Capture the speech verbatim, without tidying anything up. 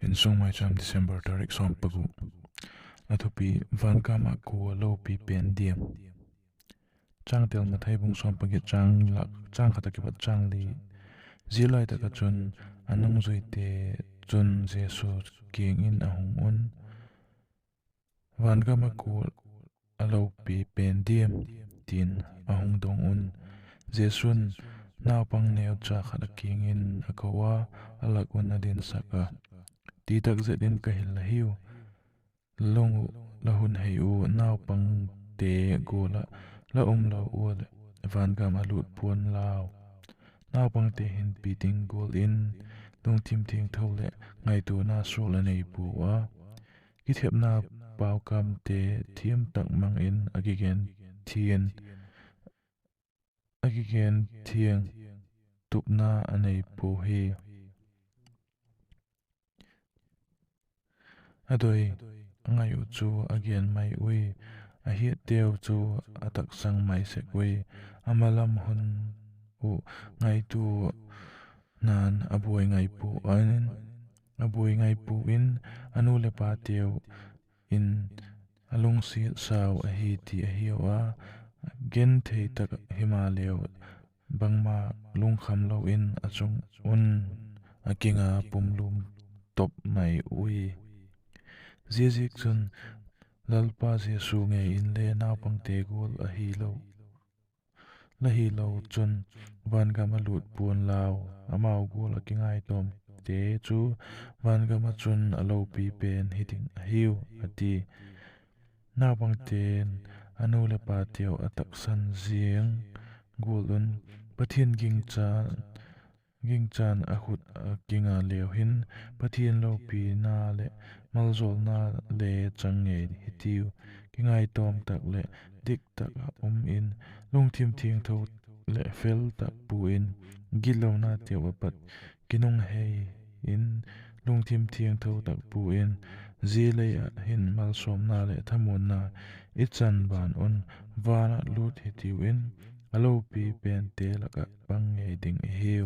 Insung Maicham, December tarik sawm paguk. A thupi: Vangam ah kua a lopi pen diam? Changtel: Mathai bung sawm paguk, chang khat a kipat chang li. Zia lai tak ah chun a nungzuite chun Jesu kiang in a hung un, Vangam ah kua a lopi pen diam? ti'n a hung dong un, Jesu'n naupang neucha khat a kiang in a ko a, a lak un a dinsak a, Ti tak zet in ka hil la hiu, la lung uh la hun hei ua, naupangte gual ah la um lo ua leh vangam a lût pua'n lau. Naupangte hin piting gual in lungthim thiangtho leh ngaituana sual a nei pua a, kithepna paukamte thiam tak mang in a kigen thiang, a kigen thiang tupna a nei pua hi. A doi a ngai uh chu a gen mai ui, a hiatteu chu a taksang mai sek ui. A malam hun uh ngaituana'n a buai ngai pua in, a buai ngai pua in, a nu leh pateu in a lungsiat sau ahi ti a hiau a, genthei tak himaleu, bangma lungkham lo in a chung un a kinga pumlum top mai ui. Ziaziakchun, Lalpa Jesu ngei inle naupangte gual la hilo chun vangam a lût pua'n lau. Amau gual a kingaitawmte chu vangam ah chun a lopi pen hi ding ahiu, a ti. Naupangte'n a nu leh pateu a taksan ziang gual un, Pathian gingchan a khut a kinga leu hin, Pathian lopina leh maljawlna le chang ngei hitiu. Kingaitawm tak leh dik tak ah um in, lungthim thiangtho leh fel tak pua in, gitlonateu ah pat kinunghei in, lungthim thiangtho tak pua in, zia lei ah hin malsawmna leh thamuanna i chan ban un, van ah lût hitiu in, a lopi pente lak ah pang ngei ding ihi.